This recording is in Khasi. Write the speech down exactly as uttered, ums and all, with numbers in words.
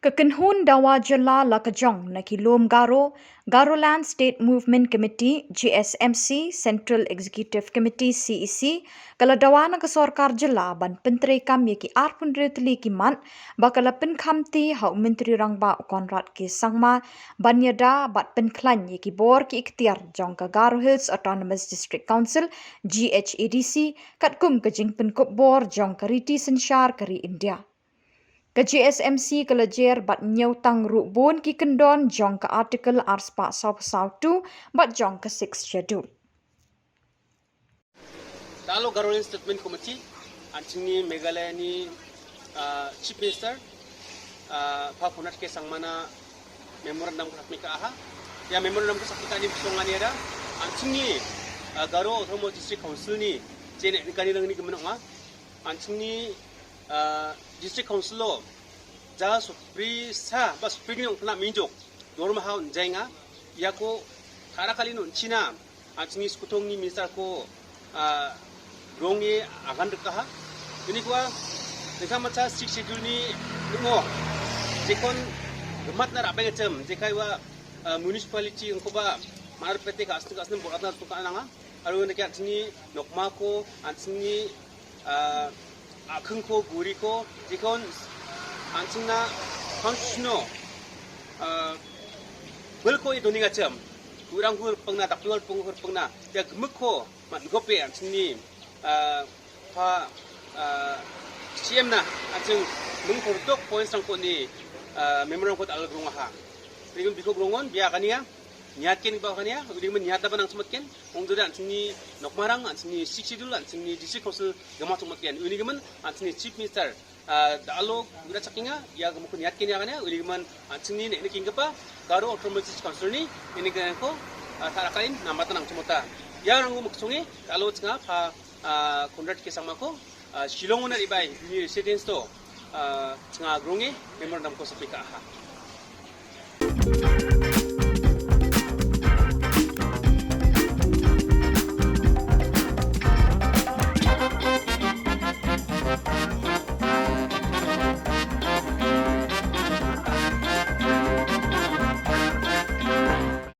Ka kynhun dawa jylla la ka jong na ki lum Garo, Garoland State Movement Committee, G S M C, Central Executive Committee, C E C, ka la dawa na ka sorkar jylla ban pyntreikam ïa ki arphew hynriew tylli ki mat ba ka la pynkhamti ha u Myntri Rangbah u Conrad K Sangma ban ïada bad pynkhlaiñ ïa ki bor ki ikhtiar jong ka Garo Hills Autonomous District Council, G H A D C, katkum ka jingpynkup bor jong ka riti synshar ka ri India. Ka G S M C ka la jer bad ñiewtang ruh bun ki kyndon jong ka Article arspah saw saw two bad jong ka Sixth Schedule. Talo Garoland Statement Committee, an chingni Meghalaya ni, ah, Chief Minister, ah, Pha Conrad K Sangma na memorandum ka sapika aha. Ïa memorandum ka sapika ni bisong ngani ada. An chingni, ah, Garo Autonomous District Council ni, chene ni kani lang ni kemenok nga. An chingni, ah, District Council lo, ja supri sa, ba supri ni ong pernah minjuk. Dorma hau njai nga, ïa ko, kara kali no china, an chingni skutung ni minister ko, ah, rong ye agan rekaha. Ini kwa, dengan macam Sixth Schedule ni, ngo, jekon, gemat na rabai ngacem, jekai wa, ah, municipality ngko ba, mar pete ka asni ka asni borat na tuka nanga, aru ne kya chingni, nokma ko, an chingni, ah, akheng ko, guri ko, jekon, an chingna, constitutional, ah, bel ko ye doni ngacem, kurang hur pengna, tak luar peng hur pengna, ya gemek ko, mat gope, an chingni, ah, pha, ah, C M na, an ching, meng ko tok points rang ko ni, ah, memorandum ko ta al grong aha. Ini biko grongon, bia kania, niat ken ba kania, ini men niat apa nang semat ken, ong dode an chingni, nokmarang, an chingni Sixth Schedule, an chingni District Council, gama semat ken, ini men, an chingni Chief Minister, ah, da alo, udah checking ah, ya gama ko niat ken ya kania, ini men, an chingni ne, ini king kepa, Garo Autonomous District Council ni, ini ken ko, ah, tara kain, nama tanang semota. Ya rang gama ksongi, da alo chenga, pha, ah, Conrad K Sangma ko, ah, Shillong na ribai, ini residence to, ah, chenga grongi, memorandum ko sapika aha.